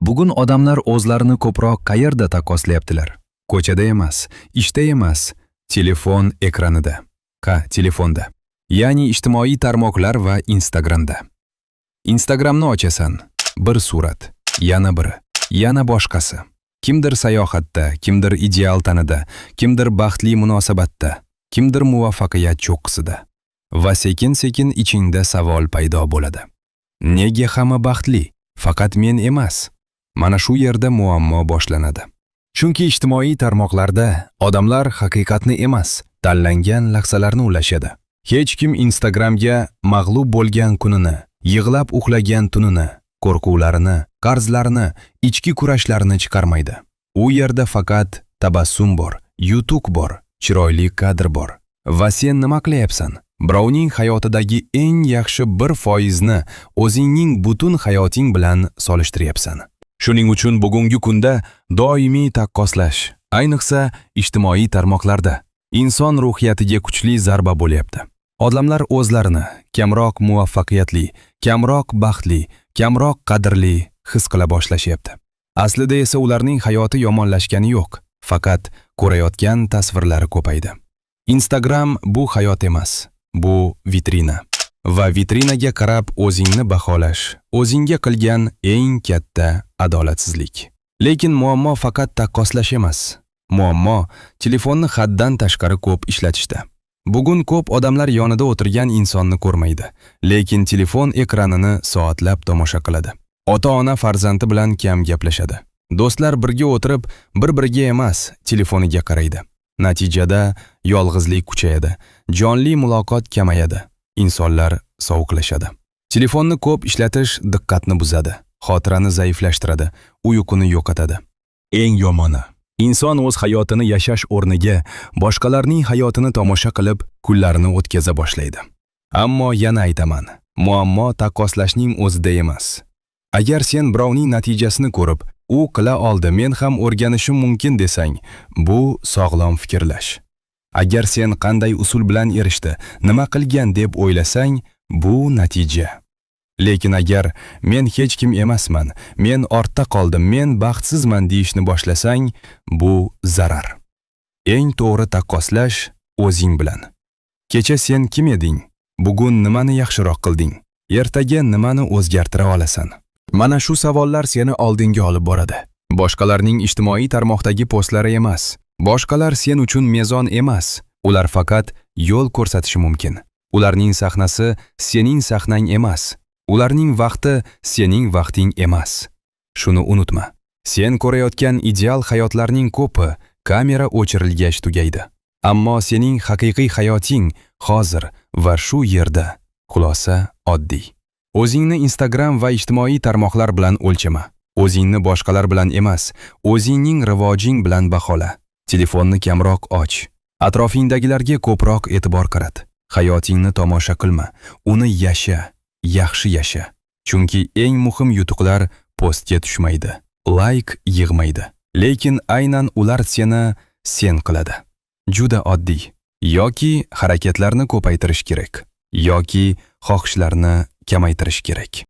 Bugun odamlar o'zlarini ko'proq qayerda taqqoslayaptilar? Ko'chada emas, ishda emas, telefon ekranida. Ha, telefonda. Ya'ni ijtimoiy tarmoqlar va Instagramda. Instagramni ochasan, bir surat, yana biri, yana boshqasi. Kimdir sayohatda, kimdir ideal tanada, kimdir baxtli munosabatda, kimdir muvaffaqiyat cho'qqisida. Va sekin-sekin ichingda savol paydo bo'ladi. Nega hamma baxtli, faqat men emas? Mana shu yerda muammo boshlanadi. Chunki ijtimoiy tarmoqlarda odamlar haqiqatni emas, tanlangan lahzalarni ulashadi. Hech kim Instagramga mag'lub bo'lgan kunini, yig'lab uxlagan tunini, qo'rquvlarini, qarzlarini, ichki kurashlarini chiqarmaydi. U yerda faqat tabassum bor, yutuq bor, chiroyli kadr bor. Va sen nima qilyapsan? Birovning hayotidagi eng yaxshi 1%ni o'zingning butun hayoting bilan solishtiryapsan. Shuning uchun bugungi kunda doimiy taqqoslash, ayniqsa ijtimoiy tarmoqlarda, inson ruhiyatiga kuchli zarba bo'lyapti. Odamlar o'zlarini kamroq muvaffaqiyatli, kamroq baxtli, kamroq qadrli his qila boshlashyapti. Aslida esa ularning hayoti yomonlashgani yo'q, faqat ko'rayotgan tasvirlari ko'paydi. Instagram bu hayot emas, bu vitrina. Va vitrinaga qarab o'zingni baholash, o'zingga qilgan eng katta adolatsizlik. Lekin muammo faqat taqqoslash emas. Muammo telefonni haddan tashqari ko'p ishlatishda. Bugun ko'p odamlar yonida o'tirgan insonni ko'rmaydi, lekin telefon ekranini soatlab tomosha qiladi. Ota-ona farzandi bilan kam gaplashadi. Do'stlar birga o'tirib, bir-biriga emas, telefoniga qaraydi. Natijada yolg'izlik kuchayadi, jonli muloqot kamayadi, insonlar sovuqlashadi. Telefonni ko'p ishlatish diqqatni buzadi, xotirani zaiflashtiradi, uyquni yo'qotadi. Eng yomoni, inson o'z hayotini yashash o'rniga boshqalarning hayotini tomosha qilib, kunlarini o'tkaza boshlaydi. Ammo yana aytaman, muammo taqqoslashning o'zida emas. Agar sen birovning natijasini ko'rib, u qila oldi, men ham o'rganishim mumkin desang, bu sog'lom fikrlash. Agar sen qanday usul bilan erishdi, nima qilgan deb o'ylasang, bu natija. Lekin agar men hech kim emasman, men ortda qoldim, men baxtsizman deyishni boshlasang, bu zarar. Eng to'g'ri taqqoslash o'zing bilan. Kecha sen kim eding? Bugun nimani yaxshiroq qilding? Ertaga nimani o'zgartira olasan? Mana shu savollar seni oldinga olib boradi. Boshqalarning ijtimoiy tarmoqdagi postlari emas. Boshqalar sen uchun mezon emas. Ular faqat yo'l ko'rsatishi mumkin. Ularning sahnasi sening sahnang emas. Ularning vaqti sening vaqting emas. Shuni unutma. Sen ko'rayotgan ideal hayotlarning ko'pi kamera o'chirilgach tugaydi. Ammo sening haqiqiy hayoting hozir va shu yerda. Xulosa oddiy. O'zingni Instagram va ijtimoiy tarmoqlar bilan o'lchama. O'zingni boshqalar bilan emas, o'zingning rivojing bilan bahola. Telefonni kamroq och. Atrofingdagilarga ko'proq e'tibor qarat. Hayotingni tomosha qilma, uni yasha, yaxshi yasha. Chunki eng muhim yutuqlar postga tushmaydi, layk yig'maydi. Lekin aynan ular seni sen qiladi. Juda oddiy. Yoki harakatlarni ko'paytirish kerak, yoki xohishlarni kamaytirish kerak.